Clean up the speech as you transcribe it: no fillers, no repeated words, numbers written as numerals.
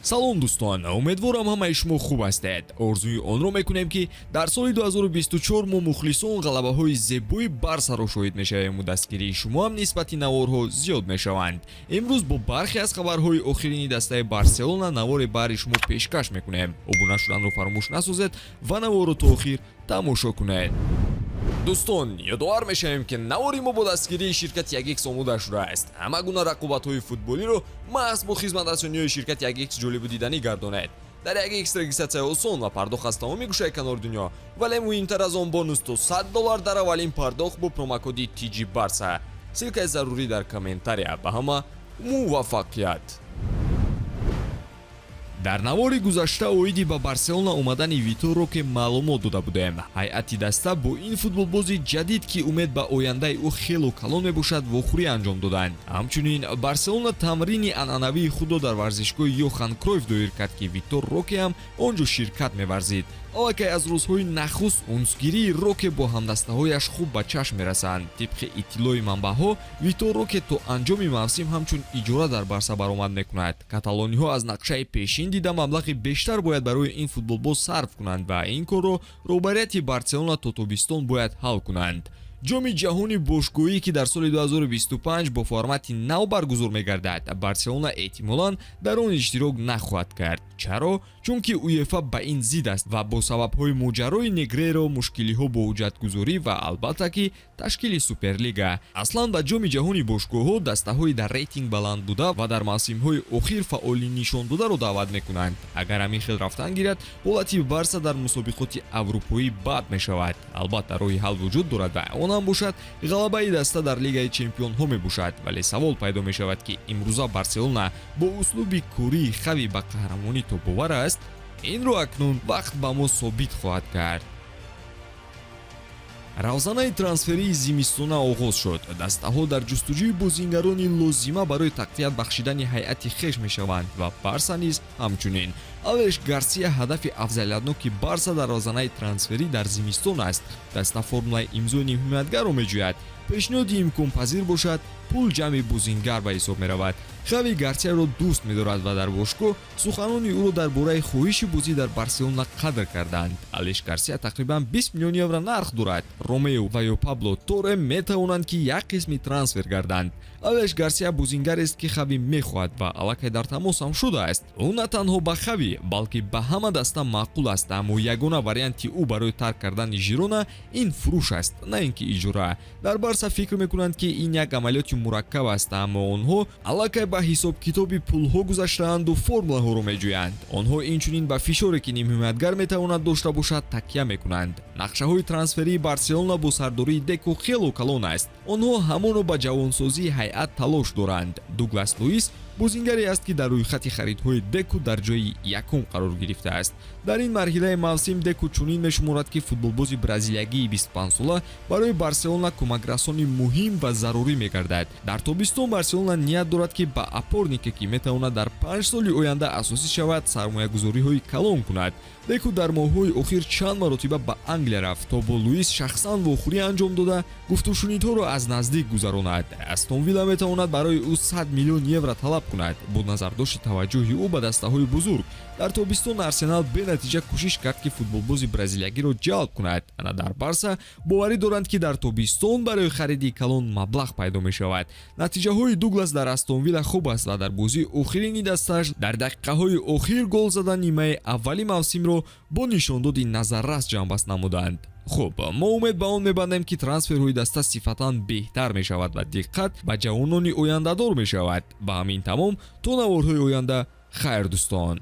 Салом, дӯстон! Умедворам, ҳамаи шумо хуб ҳастед. Орзуи онро мекунем, ки дар соли 2024 мо, мухлисон, ғалабаҳои зебои Барсаро шоҳид мешавему дастгирии шумо ҳам нисбати наворҳо зиёд мешаванд. Имрӯз бо бархе аз хабарҳои охирини дастаи Барселона наворе баҳри шумо пешкаш мекунем. Обуна шуданро фаромӯш насозед ва наворро то охир тамошо кунед. Дӯстон, ёдовар мешавем, ки навори мо бо дастгирии ширкати 1X омода шудааст. Ҳама гуна рақобатҳои футболиро маҳз бо хизматрасониҳои ширкати 1X ҷолибу диданӣ гардонед. Дар 1X регистратсия осон ва пардохт аз тамоми гӯшаи канори дунё, вале муҳимтар аз он, бонус то 100 доллар дар аввалин пардохт бо промокоди TG Барса. Ссылкаи зарурӣ дар комментария. Ба ҳама муваффақият! Дар навори гузашта оиди ба Барселона омадани Витор Роке маълумот дода будем. Ҳайати даста бо ин футболбози ҷадид, ки умед ба ояндаи ӯ хело калон мебошад, вохӯрӣ анҷом доданд. Ҳамчунин Барселона тамрини анъанавии худро дар варзишгоҳи Йохан Кройф доир кард, ки Витор Роке ҳам он ҷо ширкат меварзид. Аллакай аз рӯзҳои нахуст унсгирии Роке бо ҳамдастаҳояш хуб ба чашм мерасанд. Тибқи иттилои манбаъҳо, Витор Роке то анҷоми мавсим ҳамчун иҷора дар Барса баромад мекунад. Каталониҳо аз нақшаи пешин дида маблағи бештар бояд барои ин футболбоз сарф кунанд ва ин корро роҳбарияти Барселона то тобистон бояд ҳал кунанд. Ҷоми ҷаҳони бошгоҳӣ, ки дар соли 2025 бо формати нав баргузор мегардад, Барселона эҳтимолан дар он иштирок нахоҳад кард. Чаро? Чунки УЕФА ба ин зид аст ва бо сабабҳои моҷарои Негреро, мушкилиҳо бо ҳуҷҷатгузорӣ ва, албатта ки, ташкили Суперлига. Аслан ба Ҷоми ҷаҳони бошгоҳҳо дастаҳои дар рейтинг баланд буда ва дар мавсимҳои охир фаъолӣ нишондодаро даъват мекунанд. Агар ҳамин хел рафтан гирад, ҳолати Барса дар мусобиқоти аврупоӣ бад мешавад. Албатта, роҳи ҳал вуҷуд дорад ва он ҳам бошад ғалабаи даста дар Лигаи чемпионҳо мебошад. Вале савол пайдо мешавад, ки имрӯза Барселона бо услуби кории Хави ба қаҳрамонӣ тобовар аст? Инро акнун вақт ба мо собит хоҳад кард. Равзанаи трансферии зимистона оғоз шуд. Дастаҳо дар ҷустуҷӯи бозингарони лозима барои тақвият бахшидани ҳайати хеш мешаванд ва Барса низ ҳамчунин. Алеш Гарсия ҳадафи афзалиятноки Барса дар равзанаи трансферӣ дар зимистон аст. Даста формулаи имзои нимҳимоятгарро меҷӯяд. Пешниҳоди имконпазир бошад, пул ҷамъи бозингар ба ҳисоб меравад. Хави Гарсияро дӯст медорад ва дар бошгоҳ суханони ӯро дар бораи хоҳиши бозӣ дар Барселона қадр карданд. Алеш Гарсия тақрибан 20 миллион евро нарх дорад. Ромео ва ё Пабло Торе метавонанд, ки як қисми трансфер гарданд. Алеш Гарсия бозингарест, ки Хави мехоҳад ва аллакай дар тамос ҳам шудааст. Ӯ на танҳо ба Хави, балки ба ҳама даста маъқул аст, аммо ягона варианти ӯ барои тарк кардани Жирона ин фурӯш аст, на ин ки иҷора. Дар Барса фикр мекунанд, ки ин як амалиёти мураккаб аст, аммо онҳо аллакай ба ҳисобкитоби пулҳо гузаштаанду формулаҳоро меҷӯянд. Онҳо инчунин ба фишоре, ки нимҳимоятгар метавонад дошта бошад, такя мекунанд. Нақшаҳои трансферии Барселона бо сардории Деко хело калон аст. Онҳо ҳамоно ба ҷавонсозии ҳайат талош доранд. Дуглас Луис бозингаре аст, ки дар рӯйхати харидҳои Деку дар ҷои якум қарор гирифтааст. Дар ин марҳилаи мавсим Деку чунин мешуморад, ки футболбози бразилиягии 25-сола барои Барселона кӯмакрасони муҳим ва зарурӣ мегардад. Дар тобистон Барселона ният дорад, ки ба опорнике, ки метавонад дар 5 соли оянда асосӣ шавад, сармоягузориҳои калон кунад. Деку дар моҳҳои охир чанд маротиба ба Англия рафт, то бо Луис шахсан вохӯрӣ анҷом дода, гуфтушунидҳоро аз наздик гузаронад. Астон Вилла метавонад барои ӯ 100 миллион евро талаб кунад, бо назардошти таваҷҷӯҳи ӯ ба дастаҳои бузург. Дар тобистон Арсенал бенатиҷа кӯшиш кард, ки футболбози бразилиягиро ҷалб кунад. Ана дар Барса боварӣ доранд, ки дар тобистон барои хариди калон маблағ пайдо мешавад. Натиҷаҳои Дуглас дар Астон Вилла хуб аст ва дар бозии охирини дастааш дар дақиқаҳои охир гол зада, нимаи аввали мавсимро бо нишондоди назаррас ҷамъбаст намуданд. Хуб, мо умед ба он мебандем, ки трансферҳои даста сифатан беҳтар мешавад ва диққат ба ҷавонони ояндадор мешавад. Ба ҳамин тамом. То наворҳои оянда хайр, дӯстон.